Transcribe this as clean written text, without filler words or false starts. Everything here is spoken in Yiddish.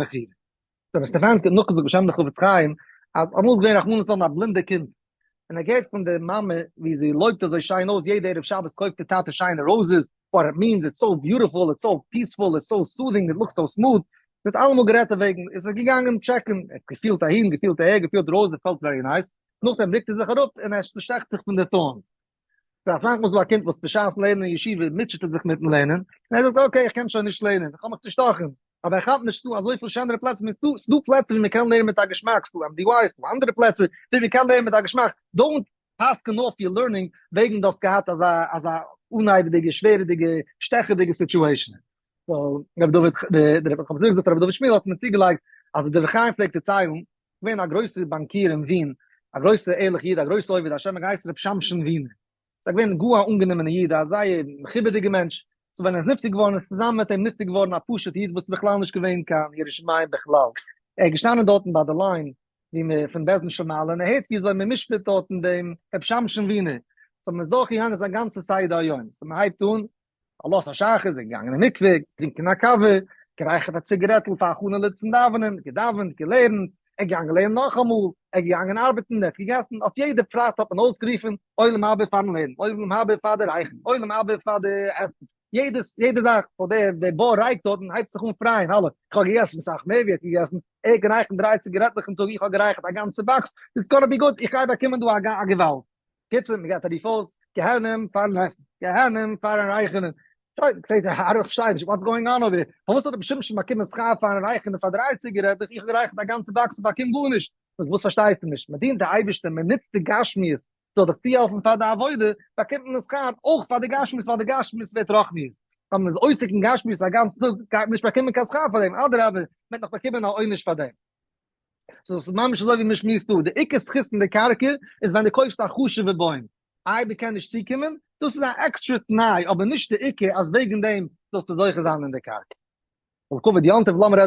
מכירה. רבי סטעפאנסקי האט נאכגעזאגט בשם די חפץ חיים אז אמאל איז געווען רחמנא לצלן א בלינדע קינד און ער געהערט פון די מאמע ווי זי לויבט אזוי שיין אויס יעדע ערב שבת קויפט די טאטע שיינע roses, what it means, it's so beautiful, it's so peaceful, it's so soothing, it looks so smooth, זי האט אלעמאל גערעדט דערוועגן, איז ער געגאנגען טשעקן, ער האט געפילט אהין, געפילט אהער, געפילט rose, it felt very nice, נאכדעם רוקט ער זיך אראפ און ער שטעכט זיך פון די thorns. ס'איז אסאך מאל דא א קינד וואס בשעת לערנען אין ישיבה מוטשעט ער זיך מיטן לערנען, און ער זאגט okay איך קען שוין נישט לערנען, איך האב מיך צושטאכן, אבער ער כאפט נישט ס'דא אזויפיל שענערע פלעצער, ס'דא פלעצער ווי מ'קען לערנען מיט א געשמאק, ס'דא MDY, ס'דא אנדערע פלעצער ווי מ'קען לערנען מיט א געשמאק, don't פסק'ן off your learning וועגן דו האסט געהאט אזא אזא אנהייבעדיגע שווערעדיגע שטעכעדיגע situation. so רבי דוד, דער רבי האט געזאגט רבי דוד שמואל האט מיר צוגעלייגט אז דער דברי חיים פלעגט דערציילן, געווען א גרויסער באנקיר אין ווין, א גרויסער ערליכער איד, א גרויסער עובד השם, געהייסן רבי שמשון ווינער. ס'איז געווען גאר א אנגענומענער איד, א זייער מכובד'יגער מענטש. so ווען ער איז נפטר געווארן איז צוזאמען מיט אים נפטר געווארן א פשוט איד וואס איז בכלל נישט געווען קיין ירא שמים בכלל. ער איז געשטאנען דארטן ביי די line ווי מען פון בית דין של מעלה און ער הערט ווי אזוי מען משפט דארטן דעם רבי שמשון ווינער. so מען איז דורכגעגאנגען זיין גאנצע סדר היום. so מען הייבט אן עלות השחר איז ער געגאנגען אין מקווה, געטרינקען א קאווע, גערייכערט א ציגערעטל פאר הכנה צום דאווענען, געדאווענט, געלערנט, ער איז געגאנגען לערנען נאכאמאל, ער איז געגאנגען ארבעטן, ער האט געגעסן, אויף יעדע פרט האט מען אויסגערופן, עולם הבא פארן לערנען, עולם הבא פאר די רייכן, עולם הבא פאר די עסן, יעדעס, יעדע זאך, so דער, דער בור ריק דארטן הייבט זיך אן פרייען, האלא, איך האב געגעסן סאך מער ווי ער האט געגעסן, ער האט גערייכערט דריי ציגערעטלעך אין טאג, איך האב גערייכערט א גאנצע box, it's gonna be good, איך גיי באקומען דא א געוואלד. קיצור, מען געט א רוף אויס, גיהנום פארן עסן, גיהנום פארן רייכערן. שוין, פרעגט ער, האר איך פארשטיי נישט, what's going on over here? פארוואס האט רבי שמשון באקומען שכר פארן רייכערן פאר דריי ציגערעטלעך, איך האב גערייכערט א גאנצע box און באקום גארנישט? זאגט, וואס פארשטייסטו נישט? מען דינט די אייבערשטער, מען נוצט די גשמיות, זאל דיך צוהעלפן פאר די עבודה, באקומט מען שכר אויך פאר די גשמיות, ווייל די גשמיות ווערט רוחניות. אויב מען איז עוסק אין גשמיות א גאנצן טאג, גייט מען נישט באקומען קיין שכר פאר דעם, אדרבה, מען וועט נאך באקומען א עונש פאר דעם. so ס'איז ממש אזוי ווי מ'שמועסט דא, די עיקר זכות אין די קרקע איז ווען דו קויפסט א חשוב'ע בוים, איי מ'קען נישט צוקומען, דאס איז א עקסטרע תנאי, אבער נישט די עיקר אז וועגן דעם זאלסטו זוכה זיין אין די קרקע. לכבוד יום טוב לאמיר רעדן.